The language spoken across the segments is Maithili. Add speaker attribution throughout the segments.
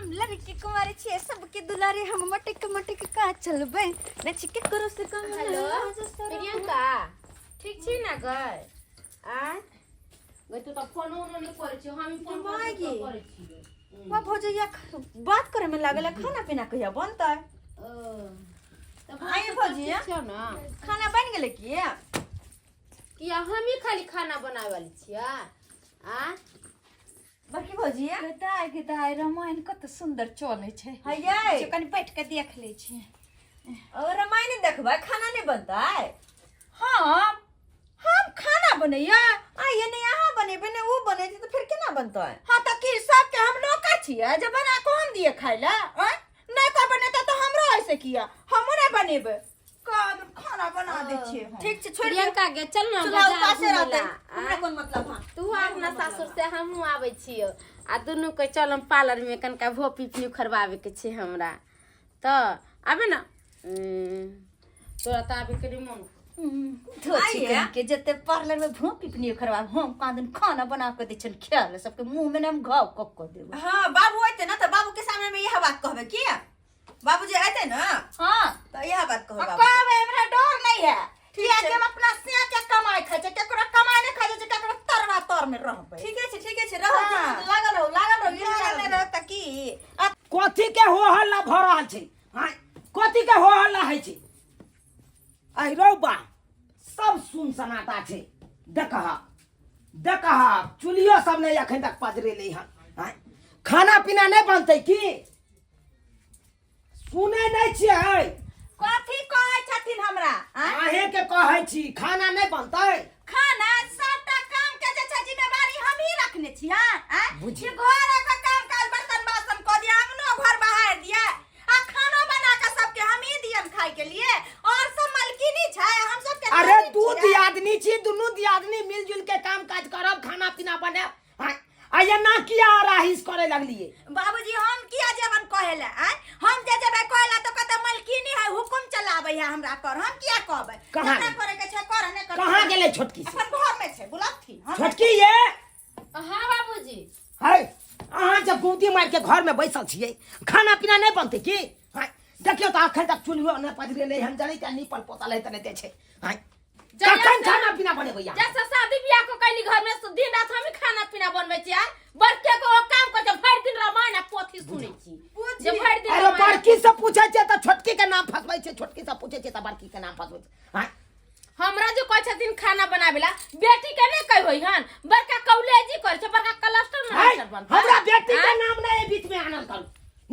Speaker 1: हम लड़की कुमारी छियै सबके दुलारे हम मटक मटक का चलबै नच के करो से कम
Speaker 2: हेलो प्रियंका ठीक छी ना गए आय गए तू तऽ फोन उनो नहि करै छी हम फोन
Speaker 1: माय गे।
Speaker 2: करै छी
Speaker 1: वाह भौजैया बात करे में लागल है, खाना पीना कहिया बनतै
Speaker 2: ओ तऽ
Speaker 1: आइए भौजी,
Speaker 2: ठीक छौ ना
Speaker 1: खाना बन गेलै की
Speaker 2: किया हमही खाली खाना बनाबै वाली छियै आ
Speaker 1: बड़की भौजी
Speaker 3: दाय गे दाय रामायण कत सुंदर चलै छै
Speaker 1: हैयै
Speaker 3: जे कनि बैठ के देख लै छियै
Speaker 1: ओ रामायण देखबै खाना नहि बनतै
Speaker 3: हम
Speaker 1: हम खाना बनैया आइए नहि अहाँ बनेबै ने ओ बनेतै तऽ फेर केना बनतै
Speaker 3: हाँ तऽ की सबके हम नौकर छियै जे बना कऽ हम दिए खाय लए आँय नहि कोइ बनेतै तऽ हमरो ऐसे किया हमहूँ नहि बनेबै कब खाना बना दै छियै हम।
Speaker 1: ठीक छै छोड़ि दियौ
Speaker 2: प्रियंका गे चल ना
Speaker 1: चूल्हा
Speaker 2: बाजार
Speaker 1: उपासे
Speaker 2: घूमै
Speaker 1: रहतै
Speaker 2: ला,
Speaker 1: हमरा
Speaker 2: आ?
Speaker 1: कोन मतलब हँ
Speaker 2: तू अपना सासुर से हमहूँ आबै छियौ आ दुनू के चलम पार्लर में कनिका भोपी पिपनी उखड़बाबै के छै हमरा तऽ आबे ना तोरा तऽ आबे के नहि मोन
Speaker 3: धोती
Speaker 1: आइए।
Speaker 3: के जते पार्लर में भूख पिपनी उखड़वा हम कांदन खाना बना के दै छन खाय ले सबके मुंह में न हम घाव कक क देबै
Speaker 1: हाँ बाबू अयतै ना तऽ बाबू के सामने में इएह बात कहबै किया बाबू जे अयतै ना
Speaker 3: हाँ
Speaker 1: तऽ इएह बात कहबै बाबू
Speaker 3: कहबै हमरा डर नहीं है किया
Speaker 1: छै।
Speaker 3: कि हम अपना सिया के कमाई खाइ छै केकरो कमाई नहीं खाइ छै केकरो तरवा तर में रहबै
Speaker 1: ठीके छै ठीके छै रहू
Speaker 3: हाँ।
Speaker 1: लागल रहू लागल रहू इएह
Speaker 3: लागल
Speaker 1: लागल रहू तऽ की
Speaker 4: कथी के हो हल्ला भऽ रहल छै आँय कथी के हो हल्ला होइ छै आइ रौ बा सब सुन सनाटा छै देखह देखह चुल्हियो सब नहि एखन तक पजरेलै हन आँय खाना पीना नहि बनतै की सुनै नहि छियै
Speaker 3: कथी कहै छथिन हमरा आँय?
Speaker 4: अहें के कहै छी खाना नहि बनतै
Speaker 3: खाना सबटा काम के जे छै जिम्मेवारी हमही रखने छियै आँय?
Speaker 4: बुझि-
Speaker 3: कि घर के काम काज बर्तन बासन कऽ दिया अंगनो घर बहार दिया आ खानो बना के सबके हमही दियन खाय के लिए और सब मालकिनी छै हम सबके
Speaker 4: अरे
Speaker 3: गरीब
Speaker 4: दू
Speaker 3: छियै।
Speaker 4: दियादनी छी दुनू दियादनी मिलजुल के काम काज करब खाना पीना बनायब आँय, आ एना किया राहिस करे लगलिए
Speaker 3: बाबूजी हम किया जेबन कहे ले आँय हम जे जेबै कहे ले तऽ कहते मालकिनी है हुकुम चलाबै है हमरा पर हम किया कहबै
Speaker 4: कहाँ
Speaker 3: जकरा
Speaker 4: गेलै?
Speaker 3: करे के छै करे नहि करे
Speaker 4: कहाँ गेलै छोटकी से
Speaker 3: अपन घर में छै बुलाथी हम
Speaker 4: छोटकी ये
Speaker 2: हाँ बाबूजी
Speaker 4: है अहाँ जब गोदी मार के घर में बैसल छियै खाना पीना नहीं बनतै की हैं देखियौ तऽ अखन तक चूल्हो नहि पजरेलै हन जनै तऽ नीपल पोतल है तऽ नहि दै छै हैं
Speaker 2: जहिया
Speaker 4: कखन
Speaker 2: से-
Speaker 4: खाना पीना बनेबै अहाँ
Speaker 2: जैसे शादी बियाह को कैली घर में से दिन रात हम ही खाना पीना बनबै छी यार बड़के को काम कर के भरि दिन रामायण आ पोथी सुनै छी जे भरि दिन
Speaker 4: अरे
Speaker 2: रामायण
Speaker 4: बड़की से पूछै छियै तऽ छोटकी के नाम फसबै छै छोटकी से पूछै छियै तऽ बड़की के नाम फसबै छै हैं
Speaker 2: हमरा जो कहै छथिन खाना बनावे ला बेटी के नहीं कहै होई हन बड़का कॉलेजी करै छै बड़का क्लस्टर
Speaker 4: हैं?
Speaker 2: मैनेजर बनतै
Speaker 4: हमरा बेटी के
Speaker 2: आँय?
Speaker 4: नाम नहीं बीच में आनल करू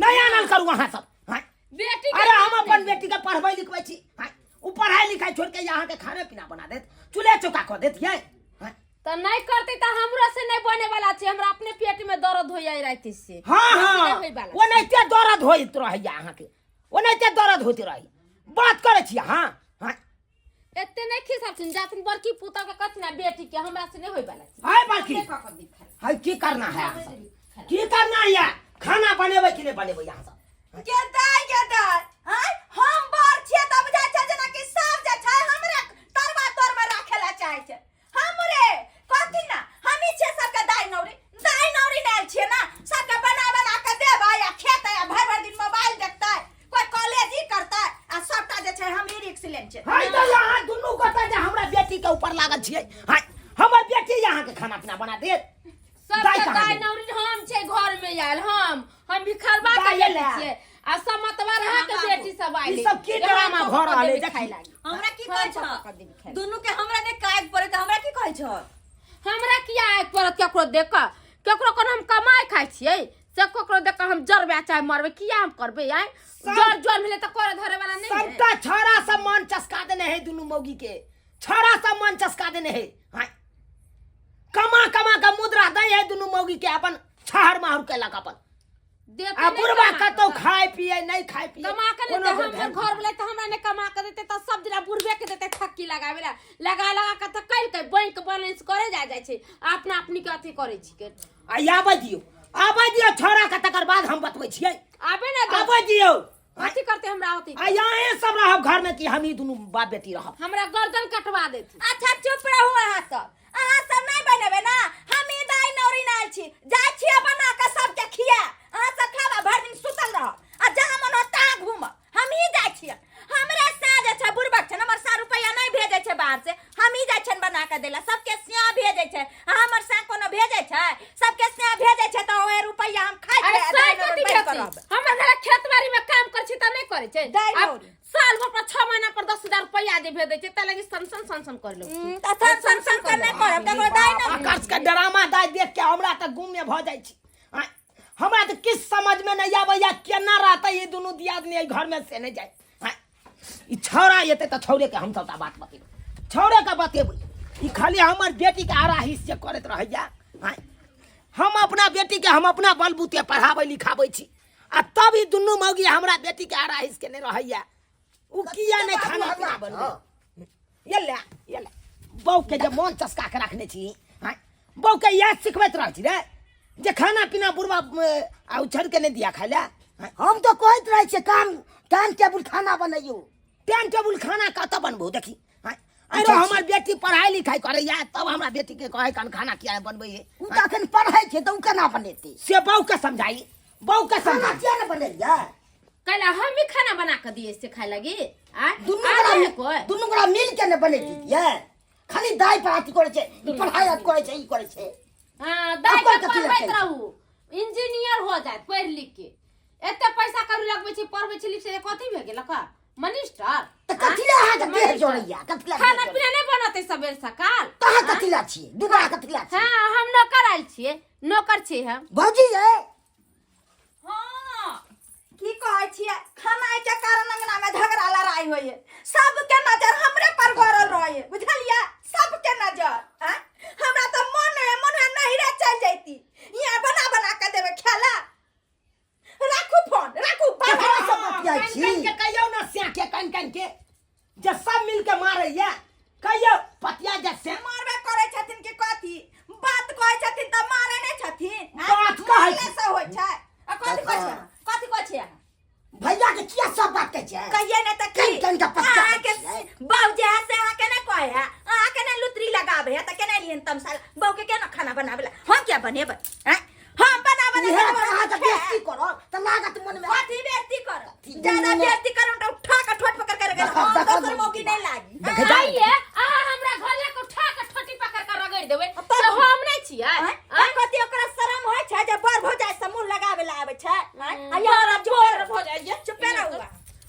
Speaker 4: नहीं आनल करू अहाँ सब हैं?
Speaker 2: बेटी के
Speaker 4: अरे हम
Speaker 2: नाम
Speaker 4: अपन
Speaker 2: नहीं।
Speaker 4: बेटी के पढ़बै लिखबै छी हैं? उ पढ़ाई लिखाई छोड़ के यहाँ के खाना पीना बना देत चूल्हे चौका कऽ देत ये हैं?
Speaker 2: तऽ नहीं करते तऽ हमरो से नहीं बने वाला छै हमरा अपने पेट में दर्द होइया राति से
Speaker 4: हाँ
Speaker 2: नहीं
Speaker 4: हाँ
Speaker 2: होय वाला
Speaker 4: ओनाहिते दर्द होइत रहैया अहाँके ओनाहिते दर्द होइत रहैया बात करै छी अहाँ हैं?
Speaker 2: एते नहीं खिसाथिन जाथिन बड़की पुतह के कहथिन आ बेटी के हमरा से नहीं होय वाला छै
Speaker 4: है बड़की
Speaker 2: कऽ कऽ दी खाय
Speaker 4: है की करना है अहाँ सब की करना है खाना बनेबै कि नहि बनेबै अहाँ सब
Speaker 3: के दाय के दाय आँय हम बड़ छियै तऽ बुझाइ छै जेना कि सब जे छै हमरे तरवा तर में राखे ला चाहै छै हमरे कथी ना हमही छियै सबके दाय नौरी दाय नौरी नहि आयल छियै ना सबके बना बना के देबै आ खेतै आ भरि भरि दिन मोबाइल देखतै कोइ कॉलेज ही करतै आ सबटा जे छै हमही रिक्स लेने छियै
Speaker 4: है तऽ अहाँ दुनू गोटा जे हमरा बेटी के ऊपर लागल छियै है हमर बेटी अहाँके खाना पीना बना देत
Speaker 2: सबके
Speaker 4: दाइ कहाँ
Speaker 2: दाइ
Speaker 4: गेल?
Speaker 2: नौरी हम छै घर में आयल हम हम भिखरबा के
Speaker 4: दाइ
Speaker 2: बेटी
Speaker 4: एलै।
Speaker 2: छियै आ सब मतवार अहाँ के
Speaker 1: बाबू।
Speaker 2: बेटी सब आयल
Speaker 4: ई सब की ड्रामा भऽ रहल अइ? देखी।
Speaker 1: हमरा की कहै छ दुनू के हमरा ने काज पड़े तऽ हमरा की कहै छ
Speaker 2: हमरा किया आगि पड़त केकरो देख कऽ केकरो कोनो हम कमाइ खाइ छियै से ककरो देख कऽ हम जरबै चाहे मरबै किया हम करबै आँय जर जर भेलै तऽ करे धरे वाला नहि है।
Speaker 4: सबटा छौड़ा सब मन चसका देने है दुनू मौगी के छौड़ा सब मन चसका देने है हाँ। कमा कमा के मुद्रा दै है दुनू मौगी के अपन छहर माहर केलक अपन
Speaker 2: देते
Speaker 4: आ
Speaker 2: नहि
Speaker 4: बुढ़बा
Speaker 2: कमा
Speaker 4: कतौ
Speaker 2: कऽ।
Speaker 4: खाय पिए नहीं खाय पिए
Speaker 2: कमा के
Speaker 4: कोनो
Speaker 2: नहीं
Speaker 4: के
Speaker 2: हमर
Speaker 4: ध्यान
Speaker 2: घर वाला तऽ हमरा नहि कमा के देते तऽ सब दिना बुढ़बे के देते थक्की लगावे ला लगा लगा के तऽ कल के बैंक बैलेंस करे जा जाइ छै आ अपना अपनी के अथी करे छिकै
Speaker 4: आ आबै दियौ आबै दियौ छौड़ा के तकर बाद हम बतबै छियै
Speaker 2: आबे ने दे
Speaker 4: आबै दियौ
Speaker 2: अथी करते हमरा अथी
Speaker 4: आ यहाँ सब रहब घर में कि हम ही दुनू बाप बेटी रहब
Speaker 2: हमरा गर्दन कटवा देती
Speaker 3: अच्छा चुप रहू अहाँ सब अहाँ सब नहीं बनेबै ना हम ई दाई नौरी नाल छी जाइ छी बना के सबके खिया अहाँ सब खाबा भरि दिन आ
Speaker 2: साइ
Speaker 3: दाइ
Speaker 2: कथी
Speaker 3: नौरी
Speaker 2: भेल
Speaker 3: बनि
Speaker 2: छै?
Speaker 3: करब।
Speaker 2: हमर घर खेत बाड़ी में काम करै छी त नहि करै छै।
Speaker 3: दाइ
Speaker 2: आब
Speaker 3: नौरी।
Speaker 2: साल भर पर 6 महीना पर 10,000 रुपया जे भेज दै छै तै लगी सन सन सन सन कर लो।
Speaker 3: तऽ सन सन सन सन नहि करब ककरो दाइ नौरी।
Speaker 4: आकर्ष के ड्रामा दाइ देख के हमरा तऽ गुमे भऽ जाइ छी। आँय, हमरा तऽ किछु समझमे नहि आबैया केना रहतै ई दुनू दियादनी एहि घरमे से नहि जाइ। आँय, ई छौड़ा एतै तऽ छौड़ेके हम सबटा बात बतेबै, छौड़ेके बतेबै। ई खाली हमर बेटीके आराहिस जे करैत रहैया। आँय, हम अपना बेटीके हम अपना बलबूते पढ़ाबै लिखाबै छी आ तब ई दुनू मौगी हमरा बेटीके आराहिस केने रहैया। उ किया नहि खाना पीना बनबै? ये ले, ये ले, बौके जे मोन चसका के रखने छी। आँय, बौके इएह सिखबैत रहै छी रे जे खाना पीना बुढ़बा आ उछड़ के नहि दिया खाय लए। आँय,
Speaker 5: हम तऽ कहैत रहै छियै काम टाइम टेबुल खाना बनैयौ।
Speaker 4: टाइम टेबुल खाना कतऽ बनबौ? देखी, आँय, अरे हमर बेटी पढ़ाई लिखाई करैया तब हमरा बेटी के कहै कन खाना किया बनबैये?
Speaker 5: उ तऽ अखन पढ़ै छै तऽ उ केना बनेतै?
Speaker 4: से बहू के समझाई, बहू के
Speaker 5: खाना
Speaker 4: समझाई।
Speaker 5: किया ने बनेलियै?
Speaker 2: कैला हम ही खाना बना के दिए से खाए लगी? आ
Speaker 5: दुनू
Speaker 2: आ
Speaker 5: गोरा
Speaker 2: रहे कोई?
Speaker 5: दुनू गोरा मिल के ने बनेतियै। खाली दाइ पर अथी करै छै, ई पढ़ाई अथी करै छै, ई करै छै।
Speaker 2: हाँ, दाइ
Speaker 5: अपन
Speaker 2: के
Speaker 5: कथी
Speaker 2: पढ़बैत
Speaker 5: लगतै?
Speaker 2: रहू, इंजीनियर हो जाए पढ़ लिख के। एते पैसा करू लगबै छै, पढ़बै छै लिख छै, कथी भए गेल का? मनिस्टर।
Speaker 5: तऽ कथी लए अहाँके देह
Speaker 2: मनिस्टर।
Speaker 5: जोड़ैया? कथी लए
Speaker 2: खाना
Speaker 5: देह जोड़ैया?
Speaker 2: पीना नहि बनतै सबेर सकाल?
Speaker 5: तऽ अहाँ कथी लए छियै? दू गोरा कथी लए छियै?
Speaker 2: हाँ, हम नौकर आयल छियै, नौकर छियै हम।
Speaker 5: भौजी यै।
Speaker 3: हाँ, की कहै छियै, खाना के कारण अंगना में झगड़ा लड़ाई होइए, सबके नजर हमरे पर गड़ल रहे, बुझलियै? सबके नजर। आँय, हमरा तऽ मन है, मन है नहिरे चलि जैती, यहाँ बना बना के देबै खेला। राखू फोन, राखू।
Speaker 5: केकरा से बतियाइ
Speaker 4: कन
Speaker 5: छी?
Speaker 4: कन के कहियौ ने स्या के, कन कन के जे सब मिल के मारैया, कहियौ पतिया जे स्या
Speaker 3: मारबे करै छथिन कि कथी? बात कहै छथिन तऽ मारै नहि छथिन। आँय?
Speaker 4: बात कहै
Speaker 3: मारले
Speaker 4: छी।
Speaker 3: से होइ छै। आ कथी कहै छै? कथी कहै छै अहाँ?
Speaker 5: भैया के किया सब बात कहै छै?
Speaker 3: कहिए नहि तऽ की?
Speaker 5: कन कन के पतिया
Speaker 3: अहाँके
Speaker 5: छियै।
Speaker 3: बाउ जे है से अहाँके नहि कहै है, अहाँके नहि लुतरी लगाबै है तऽ केना एलियन तमसाल? बहू के केना खाना बनाबै ला? हम किया बनेबै? आँय? हम बना बना
Speaker 5: इएह
Speaker 3: के
Speaker 5: तऽ अहाँके
Speaker 3: खायब।
Speaker 5: बेइज्जती करब तऽ लागत मनमे।
Speaker 3: कथी बेइज्जती करब? ज्यादा बेइज्जती करब तऽ उठा के ठोट पकड़ के रगड़।
Speaker 5: देखब,
Speaker 3: हम
Speaker 5: देखब।
Speaker 3: दोसर मौकी नहीं लागी।
Speaker 4: देखै जा।
Speaker 2: आइए अहाँ हमरा घर लए के उठा के ठोटी पकड़ के रगड़ देबै
Speaker 3: तब
Speaker 2: से हम नहि छियै।
Speaker 3: आँय?
Speaker 2: आँय?
Speaker 3: कथी ओकरा शरम होइ छै जे बड़ भौजाइ से मुँह लगाबै ला आबै छै? आँय? आ
Speaker 2: बड़
Speaker 3: यहाँ
Speaker 2: बड़ भौजाइ जे।
Speaker 3: चुपे रहू।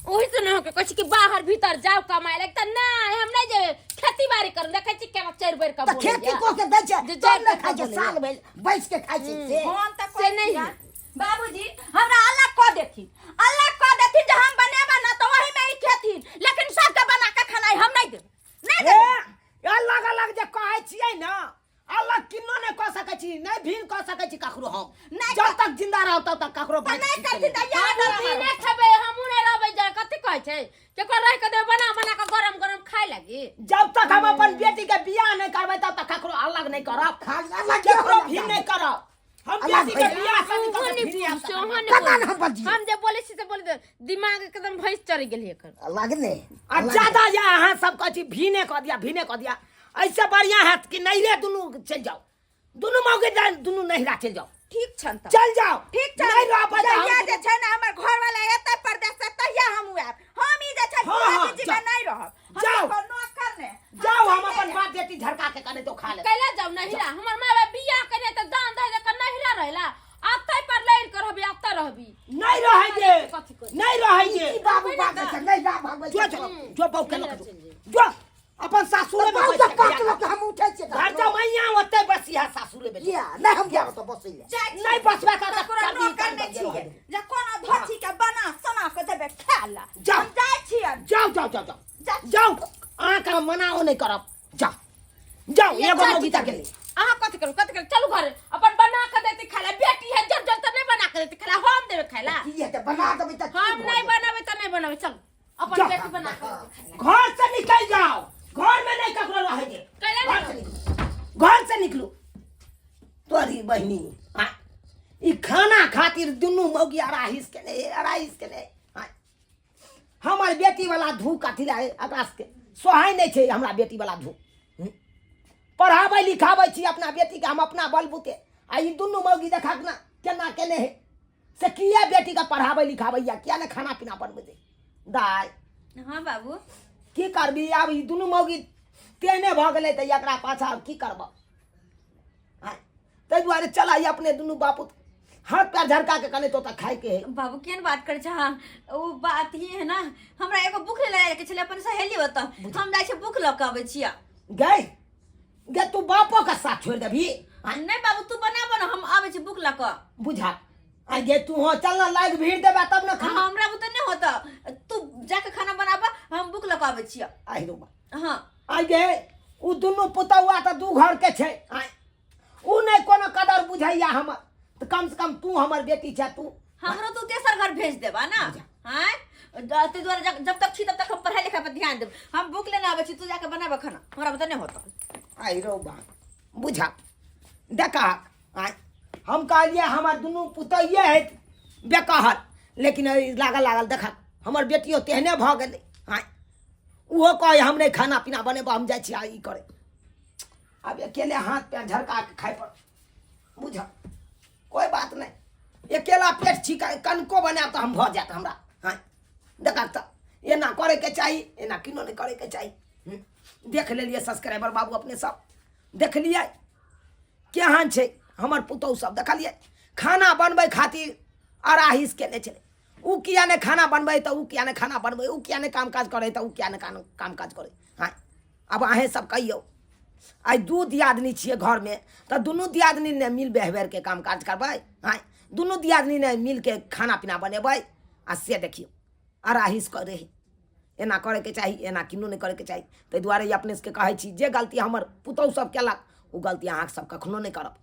Speaker 2: ओही से नहि होके कहै छी कि बाहर भीतर जाउ कमाए लए, तऽ नहि हम नहि जेबै, खेती बाड़ी करू। देखै छी केना चढ़ि बढ़ि कऽ
Speaker 5: तऽ
Speaker 2: बोलैया।
Speaker 5: खेती कऽ के दै छै
Speaker 2: जे
Speaker 5: तब
Speaker 2: जाय
Speaker 5: ने
Speaker 2: के
Speaker 5: खाइ छै,
Speaker 2: बोलैया।
Speaker 5: साल भरि बैस के खाइ छै से।
Speaker 3: हम तऽ
Speaker 2: से
Speaker 3: कहै
Speaker 2: नहि।
Speaker 3: छियै, बाबूजी हमरा अलग कऽ देथिन, अलग कऽ देथिन जे हम बनेबै ने तऽ ओहीमे ई खेथिन, लेकिन सबके बना के खेनाइ हम नहि देबै, नहि
Speaker 4: ए,
Speaker 3: देबै।
Speaker 4: अलग अलग जे कहै छियै ने, अलग किन्नो नहि कऽ सकै छी, नहि भीन कऽ सकै छी ककरो हम।
Speaker 3: नहि
Speaker 4: जब तक जिंदा रहब तब तक ककरो
Speaker 3: तऽ
Speaker 4: बात
Speaker 3: नहि
Speaker 4: चीत
Speaker 3: करथिन
Speaker 4: नहि।
Speaker 3: तऽ इएह
Speaker 2: हमहूँ
Speaker 3: डर
Speaker 2: भी
Speaker 3: हमरा।
Speaker 2: नहि खेबै, हमहूँ नहि रहबै। जे कथी कहै छै, केकरो रहि के देबै बना बना के गरम गरम खाय लागी?
Speaker 4: जब तक हम अपन बेटी के बियाह नहि करबै तब तक ककरो अलग नहि करब,
Speaker 5: खाली अलग
Speaker 4: केकरो भीन नहि करब। हम
Speaker 5: अलग
Speaker 4: बेटी के
Speaker 5: भइया।
Speaker 4: बियाह शादी
Speaker 2: ओहो
Speaker 4: कऽ के
Speaker 2: नहि
Speaker 4: फ्री आब
Speaker 2: से ओहो नहि
Speaker 5: कता
Speaker 2: बोल।
Speaker 5: ने हम बजियै?
Speaker 2: हम जे बोलै छी से बोल दे, दिमाग एकदम भैंस चढ़ि गेल एकर।
Speaker 5: अलग नहि।
Speaker 4: आ ज्यादा या अहाँ सब कहै छी भीने कऽ दिया, भीने कऽ दिया, ऐसे बढ़िया हैत कि नैहरे दुनू चलि जाउ, दुनू मौगे जाय, दुनू नैहरा चलि जाउ।
Speaker 3: ठीक छनि तऽ।
Speaker 4: चलि जाउ।
Speaker 3: ठीक छै।
Speaker 4: नहि रहबै तऽ हम
Speaker 3: जहिया जे छै ने हमर घरवाला एतै परदेश से तहिया हम आयब। हम ई जे छै
Speaker 4: हाँ,
Speaker 3: बुढ़ा
Speaker 4: हाँ,
Speaker 3: जी
Speaker 4: जाउ।
Speaker 3: में नहि रहब। हम
Speaker 4: जाउ।
Speaker 3: ककरो नौकर नहि। हम
Speaker 4: जाउ, हम
Speaker 3: चलिए
Speaker 4: अपन
Speaker 3: जायब।
Speaker 4: बाप बेटी झड़का के कने तो खा लेब।
Speaker 2: कैला जाउ नैहरा? हमर माय बाप बियाह केने तऽ दान दऽ दऽ के नैहरा रहला, अतै पर लड़ि के रहबी, अतै रहबी।
Speaker 4: नहि रहै दे,
Speaker 2: कथी करी?
Speaker 4: नहि रहै दे।
Speaker 5: की बाबू बाप छै, नहि जा भागबै।
Speaker 4: जो जो जो बहू के लऽ के जो, जो अपन सासुरे में
Speaker 5: बाबू
Speaker 4: बैस
Speaker 5: के
Speaker 4: के
Speaker 5: पाँच
Speaker 4: बियाह
Speaker 5: लोग हम उठै छियै।
Speaker 4: घर जमैया ओतै बसिहा सासुरे में।
Speaker 5: किया नहि हम जायब तऽ बसै लए?
Speaker 3: जाइ छी।
Speaker 4: नहि बसबे कर तऽ
Speaker 3: ककरो
Speaker 4: करबी,
Speaker 3: नौकर
Speaker 4: करबी,
Speaker 3: नहि छियै
Speaker 4: रहऽ
Speaker 3: जे कोनो धोती के बना सोना के देबै खाय ला।
Speaker 4: जाउ।
Speaker 3: हम जाइ छियै।
Speaker 4: जाउ जाउ जाउ जाउ
Speaker 3: जा।
Speaker 4: जाउ, अहाँके हम मनाओ नहि करब, जाउ जाउ।
Speaker 2: ये
Speaker 4: एगो
Speaker 2: चाची
Speaker 4: मौगी
Speaker 2: चलि
Speaker 4: गेलै।
Speaker 2: अहाँ कथी करू, कथी करू? चलू घर, अपन बना के देती खाय ला। बेटी है जब जब तऽ नहि बना के देती खाय ला, हम देबै खाय ला।
Speaker 5: की हेतै बना देबै तऽ की
Speaker 2: हम
Speaker 5: भऽ
Speaker 2: नहि
Speaker 5: जेतै?
Speaker 2: बनाबै तऽ नहि बनाबै, चलू अपन
Speaker 4: जाउ।
Speaker 2: बेटी बना के देती खाय ला।
Speaker 4: घर से निकल जाओ, घर में नहीं ककरो रहे दे।
Speaker 2: कैला
Speaker 4: घर से
Speaker 2: नहि?
Speaker 4: निकलू, घर से निकलू। तोरी बहिनी, आ, ई खाना खातिर दुनू मौगी अराहिस के नहीं, अराहिस के नहीं। आ, हमर बेटी वाला धूक अथी लागे एकरा सबके सोहाय नहि छै। हमरा बेटी वाला धूक पढ़ाबै लिखाबै छी अपना बेटी के हम अपना बलबूते, आ ई दुनू मौगी देखा ना केना केने है से किया बेटी के पढ़ाबै लिखाबै या किया ने खाना पीना बनबै दे। दाय।
Speaker 1: हाँ बाबू।
Speaker 4: की करबी आब, ई दुनू मौगी तेहने भऽ गेलै तऽ एकरा पाछा आब की करब? आँय, ताहि दुआरे चल आइ अपने दुनू बापूत हाथ पैर झरका के कने तो तऽ खाय के है।
Speaker 1: बाबू केहन बात करै छै अहाँ? ओ बात ही है ना, हमरा एगो बुक ले जाय के छलै अपन सहेली ओतऽ, हम जाइ छियै बुक लऽ कऽ अबै छियै।
Speaker 4: गए गे, तू बापो के साथ छोड़ देबही?
Speaker 1: नहीं बाबू, तू बनाबो ना, हम आबै छी बुक लऽ कऽ।
Speaker 4: बुझा आ गे, तू हो चल ना, लाग भीड़ देबे तब ना खाना।
Speaker 1: हमरा बुते नहीं होता, तू जाके खाना बनाबा, हम बुक लऽ कऽ आबै छियै।
Speaker 4: आहि रो बा।
Speaker 1: हाँ।
Speaker 4: आ गे, उ दुनू पुतौआ तऽ दू घर के छै। आय, उ नहि कोनो कदर बुझैया हमर, तऽ कम से कम तू हमर बेटी छै तू।
Speaker 1: हमरो तू तेसर घर भेज देबा ना? हाँ, ताहि दुआरे जब तक छी तब तक हम पढ़ाई लिखाई पर ध्यान देब। हम बुक लेने आबै छी, तू जाके बनाबऽ खाना, हमरा बुते नहीं होता।
Speaker 4: आइ रो बा, बुझा देखा। आय, हम कहलियै हमर दुनू पुतैये है बेकहर, लेकिन ई लागल लागल देखा हमर बेटियो तेहने भऽ गेलै। आय, ओहो कहै हम नहि खाना पीना बनेबो, हम जाइ छी आ ई करे। आब अकेले हाथ पैर झरका के खाय पर बुझ। कोई बात नहीं, अकेला पेट छी, कनको बनायब तऽ हम भऽ जायत हमरा। हाँ, देखा तऽ एना करैके चाही, एना किनो नहि करैके चाही। देख लेलियै सब्सक्राइबर बाबू, अपने सब देखलियै केहन छै हमर पुतहु सब। देखलियै खाना बनबै खातिर अराहिस केने छलै। उ किया नहि खाना बनबै तऽ उ किया नहि खाना बनबै, उ किया नहि काम काज करै तऽ उ किया नहि काम काज करै। हाँ, आब अहेँ सब कहियौ, आइ दू दियादनी छियै घरमे तऽ दुनू दियादनी ने मिल बहबेरके काम काज करबै? आँय, दुनू दियादनी ने मिलके खाना पीना बनेबै? आ से देखियौ अराहिस करै हइ। एना करैके चाही, एना किनो नहि करैके चाही। ताहि दुआरे अपने सबके कहै छी, जे गलती हमर पुतहु सब केलक ओ गलती अहाँ सब कखनो नहि करब।